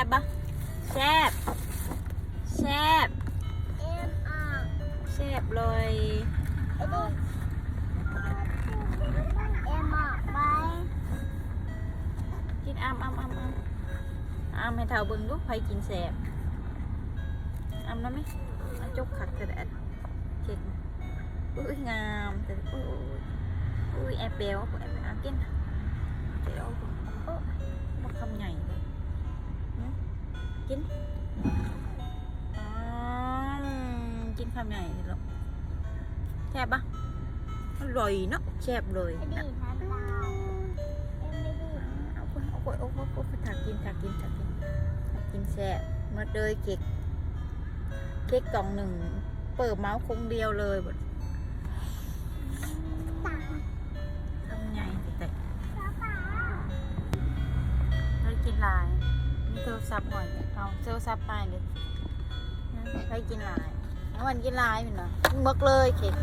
ບບໍ່? ແຊບ ແຊບ ເອັມອາ ແຊບເລີຍ ເອັມອາ ເອັມອາ ໄປ ກິນ ອຳ ອຳ ອຳ ອຳ ອຳໃຫ້ເຖົ້າເບິ່ງດູ ໃຜກິນແຊບ ອຳນຳແມ. ອາ ຈົກຄັກແທ້ແຫຼະ ເຄັກ ອຸ້ຍ ງາມແທ້ ອຸ້ຍ ອຸ້ຍ ອຸ້ຍ ແອບແບວ ແອບແບວ ກິນ ເອົາ ໂອ້ ບັກຄຳໃຫຍ່ເດ້ ຫື ກິນ ອືມ ກິນຄຳໃຫຍ່ເດ້ລູກ ແຊບບໍ່? ອະລ່ອຍເນາະ ແຊບເລີຍ ເອົາ ເອົາ ເອົາ ເອົາ ຖ້າກິນ ຖ້າກິນ ຖ້າກິນ ຖ້າກິນແຊບ ໝົດເລີຍ ເຄັກ ເຄັກກ່ອງໜຶ່ງ ເປີດເມົາຄົງດຽວເລີຍ ຄຳໃຫຍ່ແທ້ໆ ໃຜກິນຫຼາຍ ມີໂທລະສັບໜ້ອຍ ເອົາໂທລະສັບໃຫ້ເດ້ ໃຜກິນຫຼາຍ ນ້ອງວັນກິນຫຼາຍແມ່ນບໍ່? ໝົດເລີຍເຄັກ